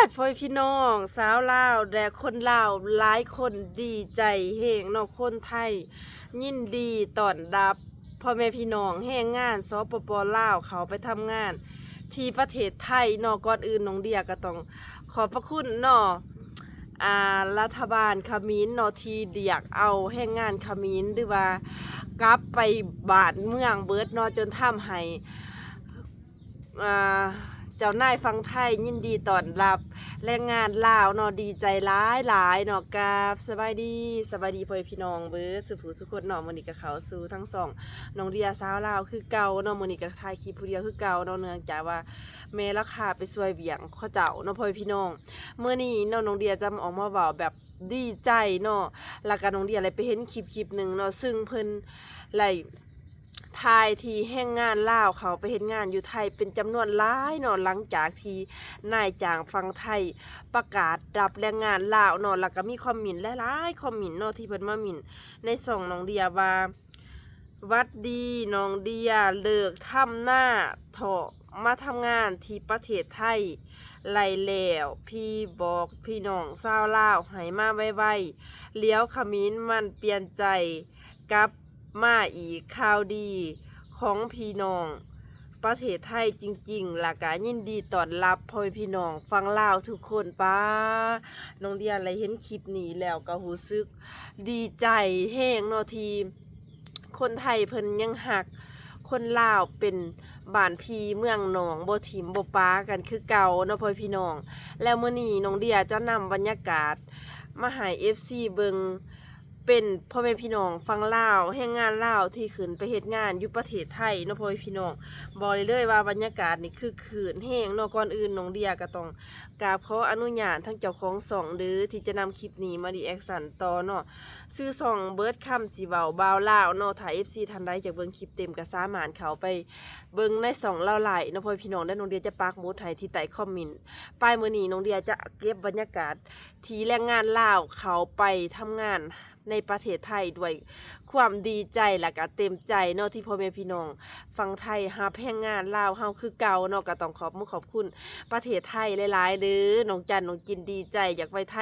ດ ພໍ່ແມ່ພີ່ນ້ອງຊາວລາວ ແລະ ຄົນລາວຫຼາຍຄົນດີໃຈແຮງເນາະ. ຄົນໄທຍິນດີຕ້ອນຮັບພໍ່ແມ່ພີ່ນ້ອງແຮງງານ ສປປ ລາວ ເຂົ້າໄປທຳງານທີ່ປະເທດໄທເນາະ. ກ່ອນອື່ນນ້ອງເດຍກໍຕ້ອງຂອບພະຄຸນເນາະ ອ່າ ລັດຖະບານຂະເໝນເນາະ ທີ່ລຽກເອົາແຮງງານຂະເໝນ ຫຼືວ່າກັບໄປບ້ານເມືອງເບິດເນາະ ຈົນທຳໃຫ້ ອ່າ ເຈົ້ານາຍຝັ່ງໄທຍິນດີຕ້ອນຮັບແຮງງານລາວເນາະ ດີໃຈຫຼາຍໆເນາະ. ກາບສະບາຍດີ ສະບາຍດີພໍ່ແມ່ພີ່ນ້ອງເບິດສູ່ຜູ້ສູ່ຄົນເນາະ. ມື້ນີ້ກໍເຂົ້າສູ່ທາງຊ່ອງນ້ອງເດຍຊາວລາວຄືເກົ່າເນາະ. ມື້ນີ້ກໍຖ່າຍຄລິບຜູ້ດຽວຄືເກົ່າເນາະ ເນື່ອງຈາກວ່າແມ່ລາວຄາໄປຊ່ວຍວຽກເຂົາເຈົ້າເນາະ ພໍ່ແມ່ພີ່ນ້ອງ. ມື້ນີ້ເນາະ ນ້ອງເດຍຈະອອກມາເວົ້າແບບດີໃຈເນາະ ແລ້ວກໍນ້ອງເດຍໄດ້ໄປເຫັນຄລິບຄລິບໜຶ່ງເນາະ ຊຶ່ງເພິ່ນໄດ້ ຖ່າຍທີ່ແຮງງານລາວເຂົ້າໄປເຮັດງານຢູ່ໄທເປັນຈຳນວນຫຼາຍເນາະ ຫຼັງຈາກທີ່ນາຍຈ້າງຝັ່ງໄທປະກາດຮັບແຮງງານລາວເນາະ. ແລ້ວກໍມີຄອມເມັນຫຼາຍໆຄອມເມັນເນາະ ທີ່ເພິ່ນມາເມັນໃນຊ່ອງນ້ອງເດຍວ່າ ຫວັດດີນ້ອງເດຍ ເລີກທຳນາເຖາະ ມາທຳງານທີ່ປະເທດໄທໄດ້ແລ້ວ ພີ່ບອກພີ່ນ້ອງຊາວລາວໃຫ້ມາໄວໆ ຫຼຽວຂະເໝນມັນປ່ຽນໃຈກັບ ມາອີກ ຂ່າວດີຂອງພີ່ນ້ອງປະເທດໄທຈິງໆ ແລ້ວກະຍິນດີຕ້ອນຮັບພໍ່ແມ່ພີ່ນ້ອງຝັ່ງລາວທຸກຄົນ. ປ້າ ນ້ອງເດຍໄດ້ເຫັນຄລິບນີ້ແລ້ວກໍຮູ້ສຶກດີໃຈແຮງເນາະ ທີ່ຄົນໄທເພິ່ນຍັງຮັກຄົນລາວເປັນບ້ານພີ່ເມືອງນ້ອງ ບໍ່ຖິ້ມບໍ່ປາກັນຄືເກົ່າເນາະ ພໍ່ແມ່ພີ່ນ້ອງ. ແລ້ວມື້ນີ້ນ້ອງເດຍຈະນຳບັນຍາກາດມາໃຫ້ເອັຟຊີເບິ່ງ ເປັນພໍ່ແມ່ພີ່ນ້ອງຝັ່ງລາວ ແຮງງານລາວທີ່ຂຶ້ນໄປເຮັດງານຢູ່ປະເທດໄທເນາະ ພໍ່ແມ່ພີ່ນ້ອງ. ບອກໄດ້ເລີຍວ່າບັນຍາກາດນີ້ຄຶກຄື້ນແຮງເນາະ. ກ່ອນອື່ນນ້ອງເດຍກໍຕ້ອງກາບຂໍອະນຸຍາດທາງເຈົ້າຂອງຊ່ອງເດີ ທີ່ຈະນຳຄລິບນີ້ມາຣີແອັກຊັນຕໍ່ເນາະ. ຊື່ຊ່ອງເບີດຄຳຊິເວົ້າບ່າວລາວເນາະ. ຖ້າເອັຟຊີທ່ານໃດຢາກເບິ່ງຄລິບເຕັມກໍສາມາດເຂົ້າໄປເບິ່ງໃນຊ່ອງລາວໄລ້ເນາະ ພໍ່ແມ່ພີ່ນ້ອງເດີ. ນ້ອງເດຍຈະປັກໝຸດໃຫ້ທີ່ໃຕ້ຄອມເມັນ. ປາຍມື້ນີ້ນ້ອງເດຍຈະເກັບບັນຍາກາດ ທີ່ແຮງງານລາວເຂົ້າໄປທຳງານໃນປະເທດໄທດ້ວຍຄວາມດີໃຈ ແລະກະເຕັມໃຈເນາະ ທີ່ພໍ່ແມ່ພີ່ນ້ອງຝັ່ງໄທຮັບແຮງງານລາວເຮົາຄືເກົ່າເນາະ. ກະຕ້ອງຂອບມຸກຂອບຄຸນປະເທດໄທຫຼາຍໆເດີ. ນ້ອງຈັນນ້ອງຈິນດີໃຈຢາກໄປໄທ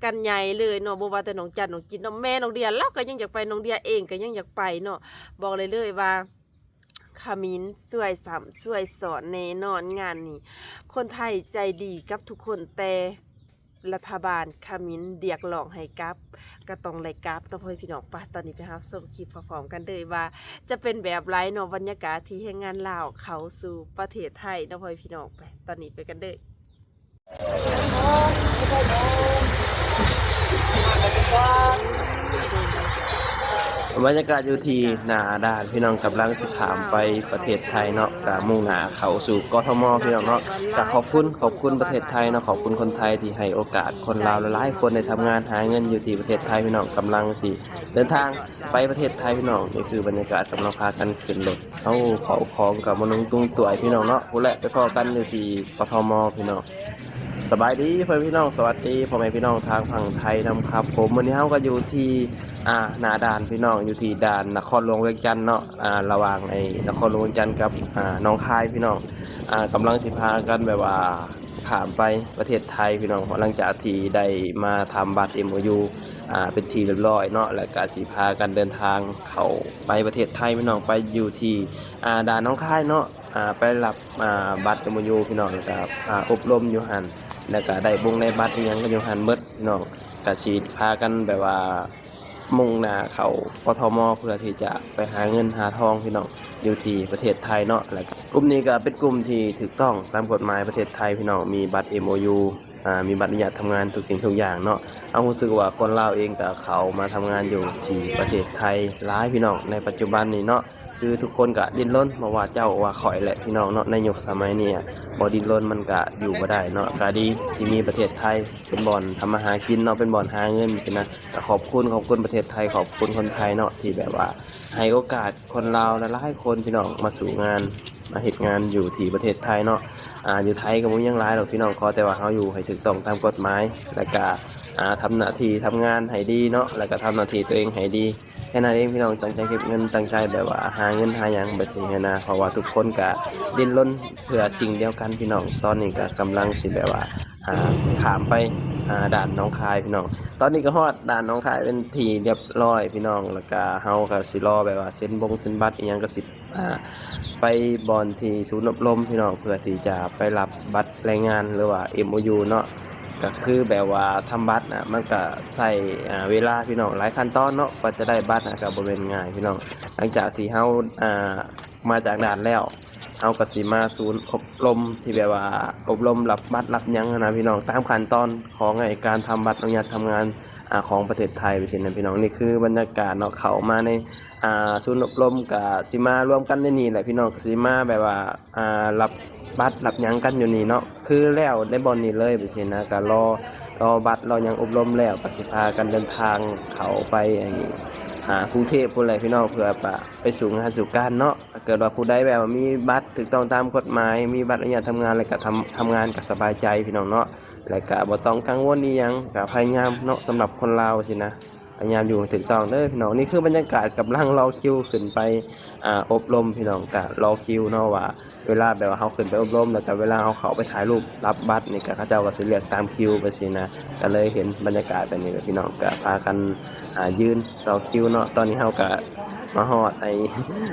ກັນໃຫຍ່ເລີຍເນາະ. ບໍ່ວ່າແຕ່ນ້ອງຈັນນ້ອງຈິນເນາະ ແມ່ນ້ອງເດຍລາວກະຍັງຢາກໄປ ນ້ອງເດຍເອງກະຍັງຢາກໄປເນາະ. ບອກໄດ້ເລີຍວ່າ ຂະເໝນຊ່ວຍຊ້ຳຊ່ວຍຊ້ອນແນ່ນອນງານນີ້. ຄົນໄທໃຈດີກັບທຸກຄົນ ແຕ່ລັດຖະບານຂະເໝນຮຽກຮ້ອງໃຫ້ກັບ ກໍຕ້ອງໄດ້ກັບເນາະ ພໍ່ແມ່ພີ່ນ້ອງ. ໄປ ຕອນນີ້ໄປຮັບຊົມຄລິບພ້ອມໆກັນເດີ ວ່າຈະເປັນແບບໃດເນາະ ບັນຍາກາດທີ່ແຮງງານລາວເຂົ້າສູ່ປະເທດໄທເນາະ ພໍ່ແມ່ພີ່ນ້ອງ. ໄປ ຕອນນີ້ໄປກັນເດີ. ບັນຍາກາດຢູ່ທີ່ໜ້າດ່ານ ພີ່ນ້ອງກຳລັງຊິຂ້າມໄປປະເທດໄທເນາະ ກະມຸ່ງໜ້າເຂົ້າສູ່ ກທມ ພີ່ນ້ອງເນາະ. ກະຂອບຄຸນ ຂອບຄຸນປະເທດໄທເນາະ ຂອບຄຸນຄົນໄທທີ່ໃຫ້ໂອກາດຄົນລາວຫຼາຍໆຄົນໄດ້ທຳງານຫາເງິນຢູ່ທີ່ປະເທດໄທ ພີ່ນ້ອງ. ກຳລັງຊິເດີນທາງໄປປະເທດໄທ ພີ່ນ້ອງ. ນີ້ຄືບັນຍາກາດກຳລັງພາກັນຂຶ້ນລົດ ເອົາເຂົ້າຂອງກັບມານຸງຕຸງຕວຍ ພີ່ນ້ອງເນາະ. ພຸ້ນແຫຼະ ໄປພໍ້ກັນຢູ່ທີ່ ກທມ ພີ່ນ້ອງ. ສະບາຍດີພໍ່ແມ່ພີ່ນ້ອງ ສະຫວັດດີພໍ່ແມ່ພີ່ນ້ອງທາງຝັ່ງໄທນຳຄັບຜົມ. ມື້ນີ້ເຮົາກໍຢູ່ທີ່ ອ່າ ໜ້າດ່ານ ພີ່ນ້ອງ ຢູ່ທີ່ດ່ານນະຄອນຫຼວງວຽງຈັນເນາະ. ອ່າ ລະຫວ່າງໄອ້ນະຄອນຫຼວງວຽງຈັນກັບ ອ່າ ໜອງຄາຍ ພີ່ນ້ອງ. ອ່າ ກຳລັງຊິພາກັນແບບວ່າຂ້າມໄປປະເທດໄທ ພີ່ນ້ອງ ເພາະຫຼັງຈາກທີ່ໄດ້ມາທຳບັດ ເອັມໂອຢູ ອ່າ ເປັນທີ່ຮຽບຮ້ອຍເນາະ ແລ້ວກະຊິພາກັນເດີນທາງເຂົ້າໄປປະເທດໄທ ພີ່ນ້ອງ ໄປຢູ່ທີ່ ອ່າ ດ່ານໜອງຄາຍເນາະ. ອ່າ ໄປຮັບ ອ່າ ບັດ ເອັມໂອຢູ ພີ່ນ້ອງ ແລ້ວກະ ອ່າ ອົບຮົມຢູ່ຫັ້ນ ແລ້ວກະໄດ້ບົງໄດ້ບັດອີ່ຫຍັງກໍຢູ່ຫັ້ນເບິດ ພີ່ນ້ອງ. ກະຊິພາກັນແບບວ່າມຸ່ງໜ້າເຂົ້າ ກທມ ເພື່ອທີ່ຈະໄປຫາເງິນຫາທອງ ພີ່ນ້ອງ ຢູ່ທີ່ປະເທດໄທເນາະ. ແລ້ວກະກຸ່ມນີ້ກໍເປັນກຸ່ມທີ່ຖືກຕ້ອງຕາມກົດໝາຍປະເທດໄທ ພີ່ນ້ອງ ມີບັດ ເອັມໂອຢູ ອ່າ ມີໃບອະນຸຍາດທຳງານທຸກສິ່ງທຸກຢ່າງເນາະ. ເຮົາຮູ້ສຶກວ່າຄົນລາວເອງກໍເຂົ້າມາທຳງານຢູ່ທີ່ປະເທດໄທຫຼາຍ ພີ່ນ້ອງ ໃນປັດຈຸບັນນີ້ເນາະ. ຄືທຸກຄົນກະດີ້ນລົນ ບໍ່ວ່າເຈົ້າວ່າຂ້ອຍແຫຼະ ພີ່ນ້ອງເນາະ. ໃນຍຸກສະໄໝນີ້ ບໍ່ດີ້ນລົນມັນກະຢູ່ບໍ່ໄດ້ເນາະ. ກະດີທີ່ມີປະເທດໄທເປັນບ່ອນທຳມາຫາກິນເນາະ ເປັນບ່ອນຫາເງິນຊີ້ນະ. ກະຂອບຄຸນ ຂອບຄຸນປະເທດໄທ ຂອບຄຸນຄົນໄທເນາະ ທີ່ແບບວ່າໃຫ້ໂອກາດ ຄົນລາວຫຼາຍໆຄົນ ພີ່ນ້ອງ ມາສູ້ງານ ມາເຮັດງານຢູ່ທີ່ປະເທດໄທເນາະ. ອ່າ ຢູ່ໄທກໍບໍ່ມີຫຍັງຫຼາຍດອກ ພີ່ນ້ອງ ຂໍແຕ່ວ່າເຮົາຢູ່ໃຫ້ຖືກຕ້ອງຕາມກົດໝາຍ ແລ້ວກະ ອ່າ ທຳໜ້າທີ່ທຳງານໃຫ້ດີເນາະ ແລ້ວກະທຳໜ້າທີ່ຕົວເອງໃຫ້ດີ ແຄ່ນັ້ນເອງ ພີ່ນ້ອງ. ຕັ້ງໃຈເກັບເງິນ ຕັ້ງໃຈແບບວ່າຫາເງິນຫາຫຍັງແບບຊີ້ຫັ້ນນະ ເພາະວ່າທຸກຄົນກະດີ້ນລົນເພື່ອສິ່ງດຽວກັນ ພີ່ນ້ອງ. ຕອນນີ້ກະກຳລັງຊິແບບວ່າ ອ່າ ຂ້າມໄປ ອ່າ ດ່ານໜອງຄາຍພີ່ນ້ອງ. ຕອນນີ້ກໍຮອດດ່ານໜອງຄາຍເປັນທີ່ຮຽບຮ້ອຍພີ່ນ້ອງ, ແລ້ວກະເຮົາກໍຊິລໍແບບວ່າເຊັນບົງເຊັນບັດອີ່ຫຍັງ ກໍຊິ ອ່າ ໄປບ່ອນທີ່ສູນອົບຮົມພີ່ນ້ອງ ເພື່ອທີ່ຈະໄປຮັບບັດແຮງງານ ຫຼືວ່າ ເອັມໂອຢູ ເນາະ. ກໍຄືແບບວ່າທຳບັດນະ ມັນກໍໃຊ້ ອ່າ ເວລາພີ່ນ້ອງ ຫຼາຍຂັ້ນຕອນເນາະ ກວ່າຈະໄດ້ບັດນະ ກໍບໍ່ແມ່ນງ່າຍພີ່ນ້ອງ. ຫຼັງຈາກທີ່ເຮົາ ອ່າ ມາຈາກດ່ານແລ້ວ ເຮົາກໍຊິມາສູນອົບຮົມທີ່ແບບວ່າອົບຮົມຮັບບັດຮັບຫຍັງຫັ້ນນະພີ່ນ້ອງ ຕາມຂັ້ນຕອນຂອງໄອ້ການທຳບັດອະນຸຍາດທຳງານ ອ່າ ຂອງປະເທດໄທ ແບບຊີ້ນະພີ່ນ້ອງ. ນີ້ຄືບັນຍາກາດເນາະ ເຂົ້າມາໃນ ອ່າ ສູນອົບຮົມ ກໍຊິມາລວມກັນໃນນີ້ແຫຼະພີ່ນ້ອງ, ກໍຊິມາແບບວ່າ ອ່າ ຮັບບັດຮັບຫຍັງກັນຢູ່ນີ້ເນາະ ຄືແລ້ວໃນບ່ອນນີ້ເລີຍ ແບບຊີ້ນະ. ກໍລໍ ລໍບັດລໍຫຍັງອົບຮົມແລ້ວ ກໍຊິພາກັນເດີນທາງເຂົ້າໄປ ໄອ້ ອ່າ ກຸງເທບພຸ້ນແຫຼະພີ່ນ້ອງ ເພື່ອປະ ໄປສູ່ງານສູ່ການເນາະ. ຖ້າເກີດວ່າຜູ້ໃດແບບວ່າມີບັດຖືກຕ້ອງຕາມກົດໝາຍ ມີບັດອະນຸຍາດທຳງານ ແລ້ວກໍທຳ ທຳງານກໍສະບາຍໃຈພີ່ນ້ອງເນາະ, ແລ້ວກໍບໍ່ຕ້ອງກັງວົນອີ່ຫຍັງ ກໍພະຍາຍາມເນາະ ສຳລັບຄົນລາວຊີ້ນະ ພະຍາຍາມຢູ່ໃຫ້ຖືກຕ້ອງເດີພີ່ນ້ອງ. ນີ້ຄືບັນຍາກາດກຳລັງລໍຄິວຂຶ້ນໄປ ອ່າ ອົບຮົມພີ່ນ້ອງ, ກະລໍຄິວເນາະ ວ່າເວລາແບບວ່າເຮົາຂຶ້ນໄປອົບຮົມ ແລ້ວກະເວລາເຮົາເຂົ້າໄປຖ່າຍຮູບຮັບບັດນີ້ ກະເຂົາເຈົ້າກໍຊິລຽກຕາມຄິວໄປຊີ້ນະ. ກໍເລີຍເຫັນບັນຍາກາດແບບນີ້ແຫຼະພີ່ນ້ອງ, ກະພາກັນ ອ່າ ຢືນຕໍ່ຄິວເນາະ. ຕອນນີ້ເຮົາກະມາຮອດໄອ້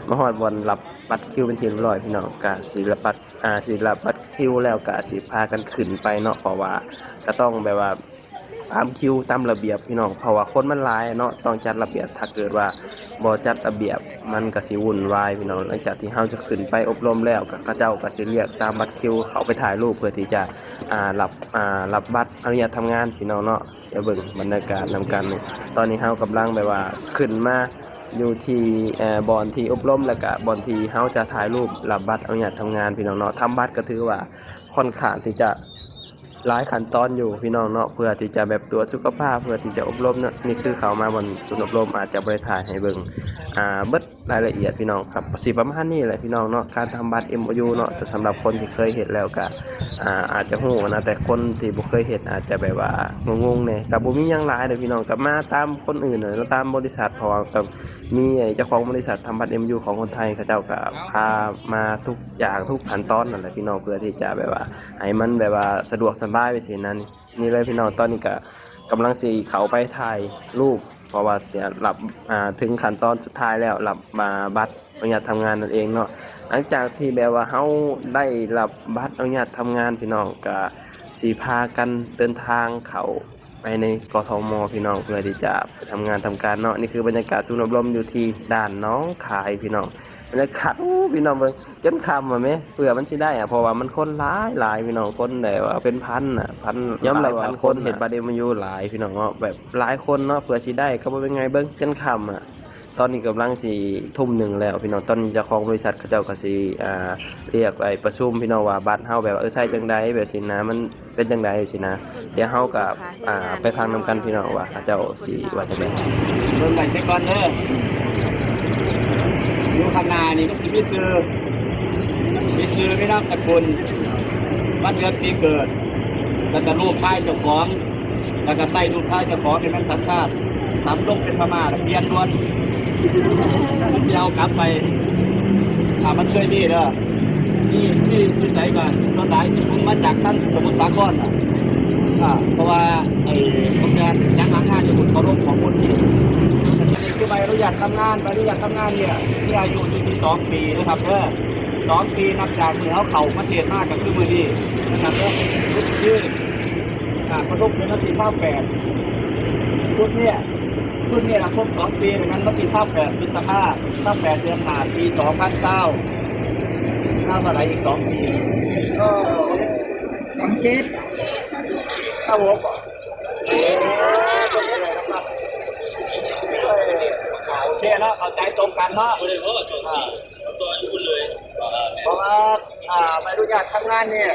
ມາຮອດບ່ອນຮັບບັດຄິວເປັນທີ່ຮຽບຮ້ອຍພີ່ນ້ອງ, ກະຊິຮັບບັດ ອ່າ ຊິຮັບບັດຄິວແລ້ວກະຊິພາກັນຂຶ້ນໄປເນາະ, ເພາະວ່າກໍຕ້ອງແບບວ່າ ຕາມຄິວຕາມລະບຽບພີ່ນ້ອງ, ເພາະວ່າຄົນມັນຫຼາຍເນາະ ຕ້ອງຈັດລະບຽບ. ຖ້າເກີດວ່າບໍ່ຈັດລະບຽບ ມັນກໍຊິວຸ່ນວາຍພີ່ນ້ອງ. ຫຼັງຈາກທີ່ເຮົາຈະຂຶ້ນໄປອົບຮົມແລ້ວ ກໍເຂົາເຈົ້າກໍຊິລຽກຕາມບັດຄິວເຂົ້າໄປຖ່າຍຮູບ ເພື່ອທີ່ຈະ ອ່າ ຮັບ ອ່າ ຮັບບັດອະນຸຍາດທຳງານພີ່ນ້ອງເນາະ. ດຽວເບິ່ງບັນຍາກາດນຳກັນ. ຕອນນີ້ເຮົາກຳລັງແບບວ່າຂຶ້ນມາຢູ່ທີ່ ເອີ ບ່ອນທີ່ອົບຮົມ ແລ້ວກະບ່ອນທີ່ເຮົາຈະຖ່າຍຮູບຮັບບັດອະນຸຍາດທຳງານພີ່ນ້ອງເນາະ. ທຳບັດກໍຖືວ່າຂ້ອນຂ້າງທີ່ຈະ ຫຼາຍຂັ້ນຕອນຢູ່ພີ່ນ້ອງເນາະ, ເພື່ອທີ່ຈະແບບກວດສຸຂະພາບ ເພື່ອທີ່ຈະອົບຮົມເນາະ. ນີ້ຄືເຂົ້າມາບ່ອນສູນອົບຮົມ ອາດຈະບໍ່ໄດ້ຖ່າຍໃຫ້ເບິ່ງ ອ່າ ເບິດລາຍລະອຽດພີ່ນ້ອງ, ກໍຊິປະມານນີ້ແຫຼະພີ່ນ້ອງເນາະ ການທຳບັດ ເອັມໂອຢູ ເນາະ. ແຕ່ສຳລັບຄົນທີ່ເຄີຍເຮັດແລ້ວກໍ ອ່າ ອາດຈະຮູ້ນະ, ແຕ່ຄົນທີ່ບໍ່ເຄີຍເຮັດອາດຈະແບບວ່າງົງໆແດ່. ກໍບໍ່ມີຫຍັງຫຼາຍເດີພີ່ນ້ອງ, ກໍມາຕາມຄົນອື່ນນະ ຕາມບໍລິສັດ, ເພາະວ່າກໍມີໄອ້ເຈົ້າຂອງບໍລິສັດທຳບັດ ເອັມໂອຢູ ຂອງຄົນໄທ ເຂົາເຈົ້າກໍພາມາທຸກຢ່າງທຸກຂັ້ນຕອນນັ້ນແຫຼະພີ່ນ້ອງ, ເພື່ອທີ່ຈະແບບວ່າ ໃຫ້ມັນແບບວ່າສະດວກສະບາຍໄປຊີ້ນະ. ນີ້ເລີຍພີ່ນ້ອງ, ຕອນນີ້ກະກຳລັງຊິເຂົ້າໄປຖ່າຍຮູບ ເພາະວ່າຈະຮັບ ອ່າ ເຖິງຂັ້ນຕອນສຸດທ້າຍແລ້ວ ຮັບ ອ່າ ບັດອະນຸຍາດທຳງານນັ້ນເອງເນາະ. ຫຼັງຈາກທີ່ແບບວ່າເຮົາໄດ້ຮັບບັດອະນຸຍາດທຳງານພີ່ນ້ອງ, ກະຊິພາກັນເດີນທາງເຂົ້າ ໄປໃນ ກທມ ພີ່ນ້ອງ, ເພື່ອທີ່ຈະໄປທຳງານທຳການເນາະ. ນີ້ຄືບັນຍາກາດສູນອົບຮົມຢູ່ທີ່ດ່ານໜອງຄາຍພີ່ນ້ອງ. ບັນຍາກາດ ໂອ້ ພີ່ນ້ອງເບິ່ງ ຈົນຄ່ຳວ່າແມ ເພື່ອມັນຊິໄດ້ອະ, ເພາະວ່າມັນຄົນຫຼາຍໆພີ່ນ້ອງ, ຄົນແບບວ່າເປັນພັນນະ ພັນ ຍອມຮັບວ່າຄົນເຮັດບັດ ເອັມໂອຢູ ຫຼາຍພີ່ນ້ອງເນາະ, ແບບຫຼາຍຄົນເນາະ ເພື່ອຊິໄດ້ກໍບໍ່ເປັນໄງ. ເບິ່ງຈົນຄ່ຳອະ. ຕອນນີ້ກຳລັງຊິທຸ່ມໜຶ່ງແລ້ວພີ່ນ້ອງ, ຕອນນີ້ເຈົ້າຂອງບໍລິສັດເຂົາເຈົ້າກໍຊິ ອ່າ ຮຽກໄປປະຊຸມພີ່ນ້ອງວ່າບັດເຮົາແບບວ່າ ເອີ ໃຊ້ຈັ່ງໃດແບບຊີ້ນະ, ມັນເປັນຈັ່ງໃດຊີ້ນະ. ດຽວເຮົາກໍ ອ່າ ໄປຟັງນຳກັນພີ່ນ້ອງວ່າເຂົາເຈົ້າຊິວ່າຈັ່ງໃດ. ເບິ່ງໄວ້ເສຍກ່ອນເດີ, ຢູ່ຂ້າງໜ້ານີ້ມັນຊິມີຊື່ ມີຊື່ ມີນາມສະກຸນ ວັນເດືອນປີເກີດ ແລ້ວກໍຮູບຖ່າຍເຈົ້າຂອງ ແລ້ວກໍໃສ່ຮູບຖ່າຍເຈົ້າຂອງໃຫ້ມັນຊັດໆ ຖ້າມັນລົງເປັນພະມ້າລະປ່ຽນດ່ວນ ຊິເອົາກັບໄປ. ຖ້າມັນເຄີຍມີເດີ ມີ ມີຢູ່ໃສກໍສ່ວນຫຼາຍຊິຄົງມາຈາກທາງສະໝຸດສາຄອນນະ. ອ່າ ເພາະວ່າໄອ້ໂຮງງານຍັງຫາງານຢູ່ພຸ້ນ ເຂົາລົງຂໍ້ມູນທີ່ ຄືໃບອະນຸຍາດທຳງານ, ໃບອະນຸຍາດທຳງານນີ້ມີອາຍຸຢູ່ທີ່ສອງປີນະຄັບເດີ. ສອງປີນັບຈາກມື້ເຮົາເຂົ້າປະເທດມາ ກໍຄືມື້ນີ້ນະຄັບເດີ. ຄື ອ່າ ປະສົບເປັນວັນທີຊາວແປດ ຊຸດເນີ້ຍ ຊຸດເນີ້ຍລະຄົບສອງປີ ແມ່ນວັນທີຊາວແປດ ພຶດສະພາ ຊາວແປດ ເດືອນຫ້າ ປີສອງພັນຊາວ ນັບມາໄດ້ອີກສອງປີ ກໍສາມສິບ ເກົ້າຫົກ ໂອເຄເນາະ ເຂົ້າໃຈຕົງກັນເນາະ ບໍ່ໄດ້ເວົ້າສອງປີ ອ່າ ເພາະວ່າ ອ່າ ໃບອະນຸຍາດທຳງານນີ້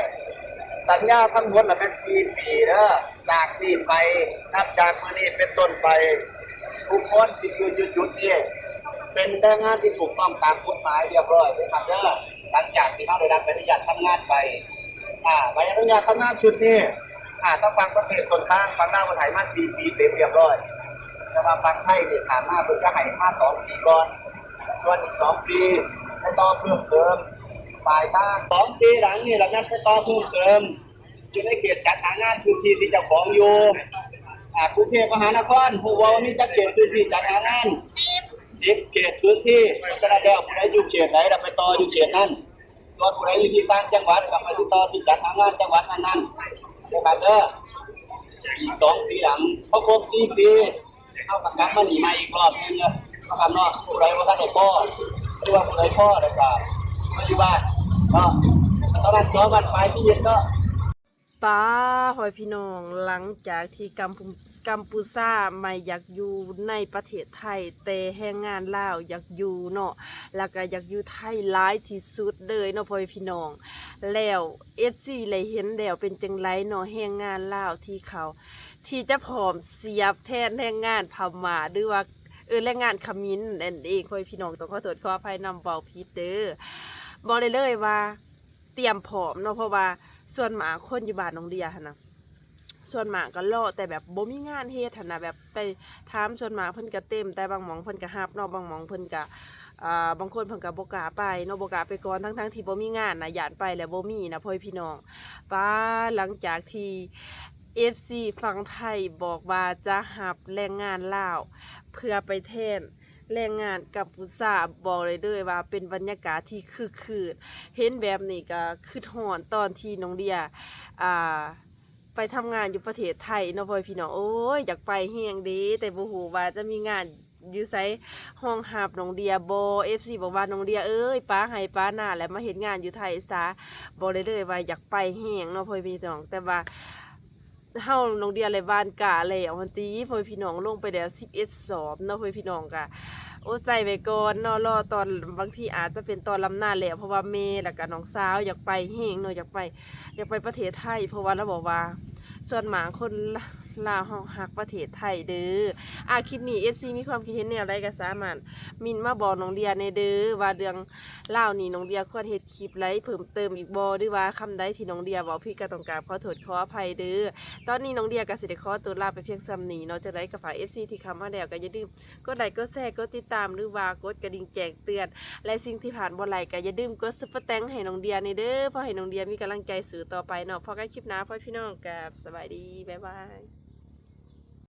ສັນຍາທັງໝົດລະແມ່ນສີ່ປີເດີ. ຈາກນີ້ໄປ ນັບຈາກມື້ນີ້ເປັນຕົ້ນໄປ ທຸກຄົນທີ່ຢູ່ຈຸດໆນີ້ ເປັນແຮງງານທີ່ຖືກຕ້ອງຕາມກົດໝາຍຮຽບຮ້ອຍເດີຄັບເດີ. ຫຼັງຈາກທີ່ເຮົາໄດ້ຮັບໃບອະນຸຍາດທຳງານໄປ ອ່າ ໃບອະນຸຍາດທຳງານຊຸດນີ້ ອ່າ ທາງຝັ່ງປະເທດຕົ້ນທາງ ຝັ່ງລາວເພິ່ນໃຫ້ມາສີ່ປີເຕັມຮຽບຮ້ອຍ, ແຕ່ວ່າຝັ່ງໄທນີ້ ຜ່ານມາເພິ່ນຈະໃຫ້ມາສອງປີກ່ອນ ສ່ວນອີກສອງປີໄປຕໍ່ເພີ່ມເຕີມ ປາຍທາງສອງປີຫຼັງນີ້ລະແມ່ນໄປຕໍ່ເພີ່ມເຕີມ. ຢູ່ໃນເຂດຈັດຫາງານພື້ນທີ່ທີ່ເຈົ້າຂອງຢູ່ ອ່າ ກຸງເທບມະຫານະຄອນ ຮູ້ບໍ່ວ່າມີຈັກເຂດພື້ນທີ່ຈັດຫາງານ? ສິບເຂດພື້ນທີ່. ສະນັ້ນແລ້ວ ຜູ້ໃດຢູ່ເຂດໃດ ລະໄປຕໍ່ຢູ່ເຂດນັ້ນ, ສ່ວນຜູ້ໃດຢູ່ທີ່ຕ່າງຈັງຫວັດ ກໍໄປຕິດຕໍ່ທີ່ຈັດຫາງານຈັງຫວັດນັ້ນໆ ເດີຄັບເດີ. ອີກສອງປີຫຼັງ ພໍຄົບສີ່ປີ ເຮົາກໍກັບມານີ້ໃໝ່ອີກຮອບໜຶ່ງເນາະ ເນາະ ຜູ້ໃດບໍ່ທັນໄດ້ພໍ ຫຼືວ່າຜູ້ໃດພໍແລ້ວກໍມາຢູ່ບ້ານເນາະ ຕອນນັ້ນຈອງບັ້ນປາຍຊີວິດເນາະ. ປາ ພໍ່ແມ່ພີ່ນ້ອງ ຫຼັງຈາກທີ່ກຳປູ ກຳປູຊາໄມ່ຢາກຢູ່ໃນປະເທດໄທ ແຕ່ແຮງງານລາວຢາກຢູ່ເນາະ ແລ້ວກໍຢາກຢູ່ໄທຫຼາຍທີ່ສຸດເລີຍເນາະ ພໍ່ແມ່ພີ່ນ້ອງ. ແລ້ວເອັຟຊີໄດ້ເຫັນແລ້ວເປັນຈັ່ງໃດເນາະ ແຮງງານລາວທີ່ເຂົາ ທີ່ຈະພ້ອມສຽບແທນແຮງງານພະມ້າ ຫຼືວ່າ ເອີ ແຮງງານຂະມິນນັ້ນເອງ ພໍ່ແມ່ພີ່ນ້ອງ ຕ້ອງຂໍໂທດຂໍອະໄພນຳ ເວົ້າຜິດເດີ. ບອກໄດ້ເລີຍວ່າຕຽມພ້ອມເນາະ ເພາະວ່າສ່ວນມາກຄົນຢູ່ບ້ານນ້ອງເດຍຫັ້ນນະ ສ່ວນມາກກໍລໍແຕ່ແບບບໍ່ມີງານເຮັດຫັ້ນນະ ແບບໄປຖາມ ສ່ວນມາກເພິ່ນກໍເຕັມ ແຕ່ບາງໝ່ອງເພິ່ນກໍຮັບເນາະ ບາງໝ່ອງເພິ່ນກໍ ອ່າ ບາງຄົນເພິ່ນກໍບໍ່ກ້າໄປເນາະ ບໍ່ກ້າໄປກ່ອນ ທັງໆທີ່ບໍ່ມີງານນະ ຢ້ານໄປແລ້ວບໍ່ມີນະ ພໍ່ແມ່ພີ່ນ້ອງ. ປາ ຫຼັງຈາກທີ່ ເອັຟຊີຝັ່ງໄທບອກວ່າຈະຮັບແຮງງານລາວເພື່ອໄປແທນແຮງງານກຳປູຊາ ບອກໄດ້ເລີຍວ່າເປັນບັນຍາກາດທີ່ຄຶກຄື້ນ. ເຫັນແບບນີ້ກໍຄຶດຮອດຕອນທີ່ນ້ອງເດຍ ອ່າ ໄປທຳງານຢູ່ປະເທດໄທເນາະ ພໍ່ແມ່ພີ່ນ້ອງ. ໂອ້ຍ ຢາກໄປແຮງເດ້ ແຕ່ບໍ່ຮູ້ວ່າຈະມີງານຢູ່ໃສຮອງຮັບນ້ອງເດຍບໍ່. ເອັຟຊີບອກວ່າ ນ້ອງເດຍເອີຍ ປາໄຮ່ປານາ ແລ້ວມາເຮັດງານຢູ່ໄທຊະ. ບອກໄດ້ເລີຍວ່າຢາກໄປແຮງເນາະ ພໍ່ແມ່ພີ່ນ້ອງ ແຕ່ວ່າ ເຮົານ້ອງເດຍໄດ້ຫວ່ານກ້າແລ້ວຫັ້ນຕິ ພໍ່ແມ່ພີ່ນ້ອງ ລົງໄປແລ້ວສິບເອັດສອບເນາະ ພໍ່ແມ່ພີ່ນ້ອງ ກະອົດໃຈໄວ້ກ່ອນເນາະ ລໍຕອນ ບາງທີອາດຈະເປັນຕອນລຳນາແລ້ວ ເພາະວ່າແມ່ ແລ້ວກະນ້ອງສາວຢາກໄປແຮງເນາະ ຢາກໄປ ຢາກໄປປະເທດໄທ ເພາະວ່າລາວບອກວ່າ ສ່ວນມາກຄົນລາວເຮົາຮັກປະເທດໄທເດີ. ອາ ຄລິບນີ້ ເອັຟຊີ ມີຄວາມຄິດເຫັນແນວໃດກໍສາມາດເມັ້ນມາບອກນ້ອງເດຍແດ່ເດີ ວ່າເລື່ອງ ລາວນີ້ ນ້ອງເດຍຄວນເຮັດຄລິບໃດເພີ່ມເຕີມອີກບໍ່ ຫຼືວ່າຄຳໃດທີ່ນ້ອງເດຍເວົ້າຜິດ ກໍຕ້ອງກາບຂໍໂທດຂໍອະໄພເດີ. ຕອນນີ້ນ້ອງເດຍກໍຊິໄດ້ຂໍຕົວລາໄປພຽງສ່ຳນີ້ເນາະ. ຈັ່ງໃດກໍຝາກ ເອັຟຊີ ທີ່ເຂົ້າມາແລ້ວ ກໍຢ່າລືມກົດໄລ ກົດແຊ ກົດຕິດຕາມ ຫຼືວ່າກົດກະດິ່ງແຈ້ງເຕືອນ ແລະ ສິ່ງທີ່ພາດບໍ່ໄດ້ ກໍຢ່າລືມກົດຊຸບເປີແຕັງໃຫ້ນ້ອງເດຍແດ່ເດີ ເພື່ອໃຫ້ນ້ອງເດຍມີກຳລັງໃຈສູ້ຕໍ່ໄປເນາະ. ພໍ້ກັນຄລິບໜ້າ ພໍ່ແມ່ພີ່ນ້ອງ ກັບສະບາຍດີ ບາຍບາຍ.